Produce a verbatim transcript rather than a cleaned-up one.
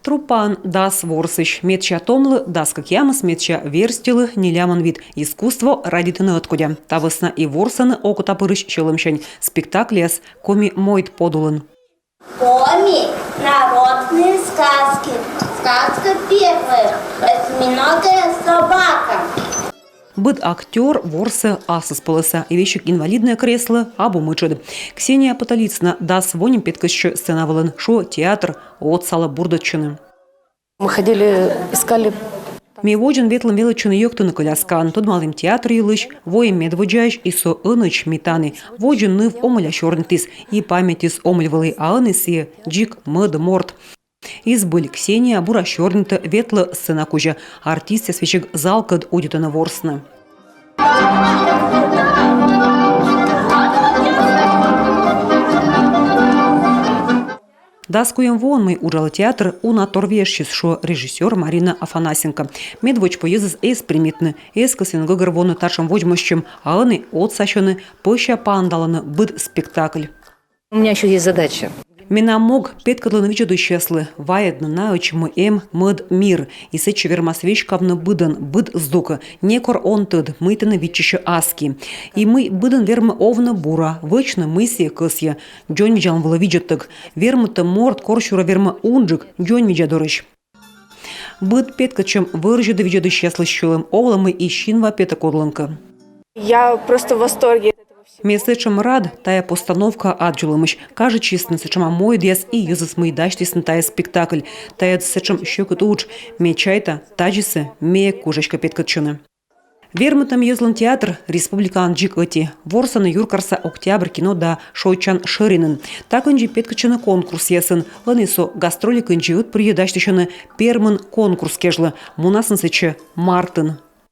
Труппаын дас ворсысь. Медся томлы дас кӧкъямыс, медся верстьылы нелямын вит. Искусство радейтӧны ӧткодя. Та вӧсна и ворсӧны «Окота пырысь» сьӧлӧмсянь спектакльяс коми мойд подулын. Коми народные сказки. Сказка первая. Осьминогая собака. Быд актёр ворсӧ аслыспӧлӧса, и весиг инвалиднӧй креслӧ абу мытшӧд. Ксения Потолицына дас во нин петкӧдчӧ сцена вылын, шуӧ, театр отсалӧ бурдӧдчыны. Мы ходили, искали. Ми водзын ветлім велӧдчыны йӧктыны коляскаӧн, тӧдмалім театр йылысь, воим медводдзаысь, и со ӧнӧдз ми тані. Водзын ныв омӧля сёрнитіс, и паметьыс омӧль вӧлі, а ӧні сійӧ дзик мӧд морт. И збыль, Ксения бура сёрнитӧ, ветлӧ сцена кузя. Артистъяс весиг залкӧд удитӧны ворсны. Дас куим воӧн, мый уджалӧ театр, уна тор вежсис, шуӧ режиссёр Марина Афанасенко. Медводз пӧ йӧзыс эз примитны, эз кӧсйыны гӧгӧрвоны татшӧм водзмӧстчӧм, а ӧні отсасьӧны, пӧся паныдалӧны быд спектакль. У меня еще есть задача. Менам мог — петкӧдлыны видзӧдысьяслы, вайӧдны наӧдз, мый эм мӧд мир, и сэтчӧ вермас веськавны быдӧн, быд здукӧ. Некор он тӧд, мый тэныд виччысьӧ аски. И мый быдӧн вермӧ овны бура, вӧчны, мый сійӧ кӧсйӧ. Дзоньвидзалун вылӧ видзӧдтӧг. Вермытӧм морт корсюрӧ вермӧ унджык дзоньвидза дорысь. Быд петкӧдчӧм вӧрзьӧдӧ видзӧдысьяслысь сьӧлӧм, овлӧ, мый и синва петӧ кодлӧнкӧ. Я просто в восторге от этого всего. Ме сэтшӧм рад тайӧ постановка аддзылӧмысь. Кажитчисны сэтшӧма мойдъяс и йӧзыс, мый дасьтісны тайӧ спектакль. Тайӧ сэтшӧм сьӧкыд удж. Ме чайта, тадзисӧ ме кужаськӧ петкӧдчыны. Вермытӧм йӧзлӧн театр республикаын дзик ӧти. Ворсӧны юркарса «Октябрь» кино да шойччан шӧринын. Та кындзи петкӧдчӧны конкурсъясын. Ӧні со гастроли кындзи ӧтпырйӧ дасьтысьӧны Пермын конкурс кежлӧ. Мунасны сэтчӧ мартын.